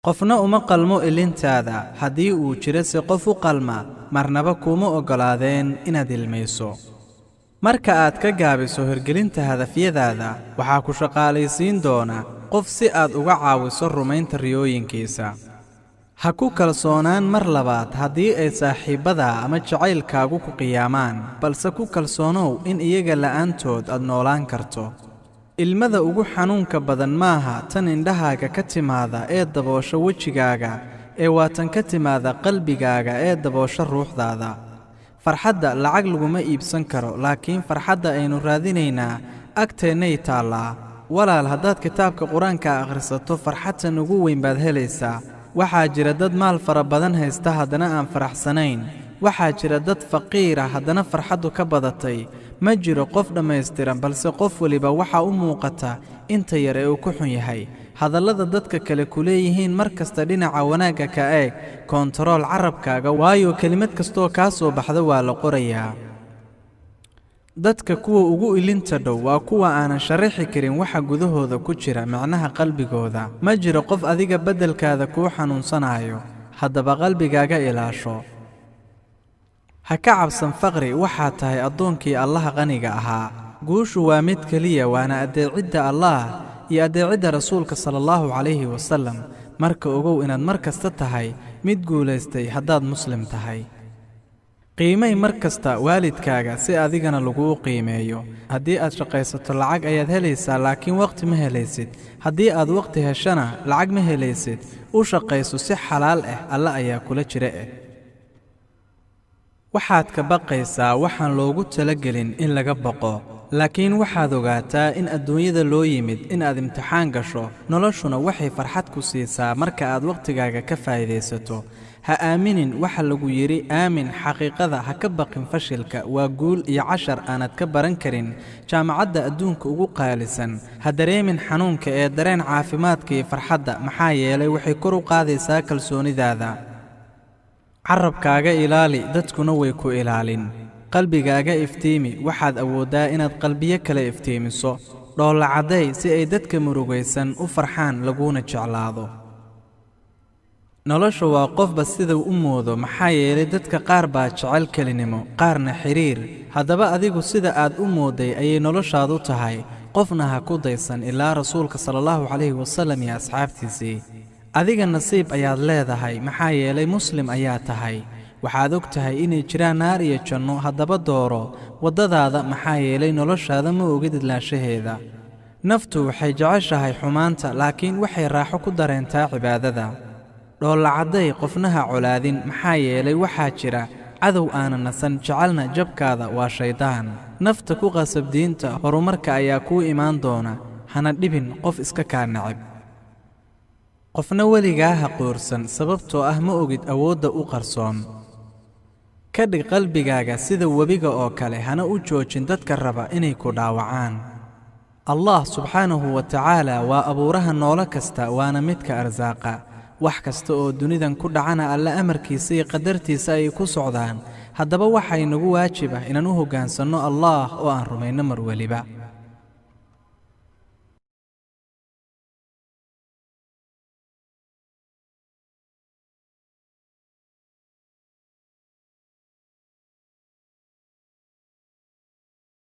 Qofna uma qalmo ilintaada. Haddii uu jiro se qof u qalma, marnaba kuuma oggolaadeen inaad ilmayso. Marka aad ka gaabiso hirgelinta hadafyadaada, waxaa ku shaqaalaysiin doona qof si aad uga caawiso rumaynta riyooyinkiisa. Ha ku kalsoonaan mar labaad haddii ay saaxiibbada ama jacaylkaagu ku qiyaamaan, balse ku kalsoonow in iyaga la'aantood aad noolaan karto. Ilmada ugu xanuunka badan maaha tan indhahaaga ka timaada ee daboosha wejigaaga, ee waa tan ka timaada qalbigaaga ee daboosha ruuxdaada. Farxadda lacag laguma iibsan karo, laakiin farxadda aynu raadinaynaa agteennay taallaa. Walaal, haddaad kitaabka Qur-aanka akhrisato, farxadtan ugu weyn baad helaysaa. Waxaa jira dad maal fara badan haysta, haddana aan faraxsanayn. Waxaa jira dad faqiira, haddana farxaddu ka badatay. Ma jiro qof dhammaystiran, balse qof weliba waxaa u muuqata inta yar ee uu ku xun yahay. Hadallada dadka kale ku leeyihiin mar kasta dhinaca wanaagga ka eeg. Koontarool carabkaaga, waayo kelimad kastoo kaa soo baxda waa la qorayaa. Dadka kuwa ugu ilinta dhow waa kuwa aanan sharaxi karin waxa gudahooda ku jira, macnaha qalbigooda. Ma jiro qof adiga beddelkaada kuu xanuunsanayo, haddaba qalbigaaga ilaasho. Ha ka cabsan faqri, waxaad tahay addoonkii Allaha qaniga ahaa. Guushu waa mid keliya, waana addeecidda Allaah iyo addeecidda Rasuulka sala Allahu calayhi wasalam. Marka ogow inaad mar kasta tahay mid guulaystay haddaad Muslim tahay. Qiimay mar kasta waalidkaaga si adigana laguu qiimeeyo. Haddii aad shaqaysato, lacag ayaad helaysaa, laakiin wakhti ma helaysid. Haddii aad wakhti heshana, lacag ma helaysid. U shaqayso si xalaal ah, Alle ayaa kula jira. Waxaad ka baqaysaa waxaan loogu talagelin in laga baqo, laakiin waxaad ogaataa in adduunyada loo yimid in aad imtixaan gasho. Noloshuna waxay farxad ku siisaa marka aad wakhtigaaga ka faa'iidaysato. Ha aaminin waxa lagu yidhi, aamin xaqiiqada. Ha ka baqin fashilka, waa guul iyo cashar aanad ka baran karin jaamacadda adduunka ugu qaalisan. Ha dareemin xanuunka ee dareen caafimaadka iyo farxadda, maxaa yeelay waxay kor u qaadaysaa kalsoonidaada. Carabkaaga ilaali, dadkuna way ku ilaalin. Qalbigaaga iftiimi, waxaad awooddaa inaad qalbiyo kale iftiimiso. Dhoolla cadday si ay dadka murugaysan u farxaan, laguuna jeclaado. Nolosha waa qofba sidau u moodo, maxaa yeelay dadka qaar baa jecel kelinimo, qaarna xidhiir. Haddaba adigu sida aad u mooday ayay noloshaadu tahay. Qofna ha ku daysan ilaa Rasuulka sala Allahu calayhi wasalam iyo asxaabtiisii. Adiga nasiib ayaad leedahay, maxaa yeelay Muslim ayaa tahay. Waxaad og tahay inay jiraan naar iyo janno, haddaba dooro waddadaada, maxaa yeelay noloshaada ma ogid idlaanshaheeda. Naftu waxay jeceshahay xumaanta, laakiin waxay raaxo ku dareentaa cibaadada. Dhoollacadday, qofna ha colaadin, maxaa yeelay waxaa jira cadow aana nasan, jecelna jabkaada, waa shayddaan. Nafta ku qasab diinta, horumarka ayaa kuu imaan doona. Hana dhibin qof iska kaa neceb. Qofna weligaa ha quursan, sababtoo ah ma ogid awoodda u qarsoon. Ka dhig qalbigaaga sida webiga oo kale, hana u joojin dadka raba inay ku dhaawacaan. Allah subxaanahu wa tacaala waa abuuraha noolo kasta, waana midka arsaaqa. Wax kasta oo dunidan ku dhacana Alle amarkiisa iyo qadartiisa ay ku socdaan. Haddaba waxay nagu waajib ah inaan u hoggaansanno Allaah oo aan rumayno mar weliba.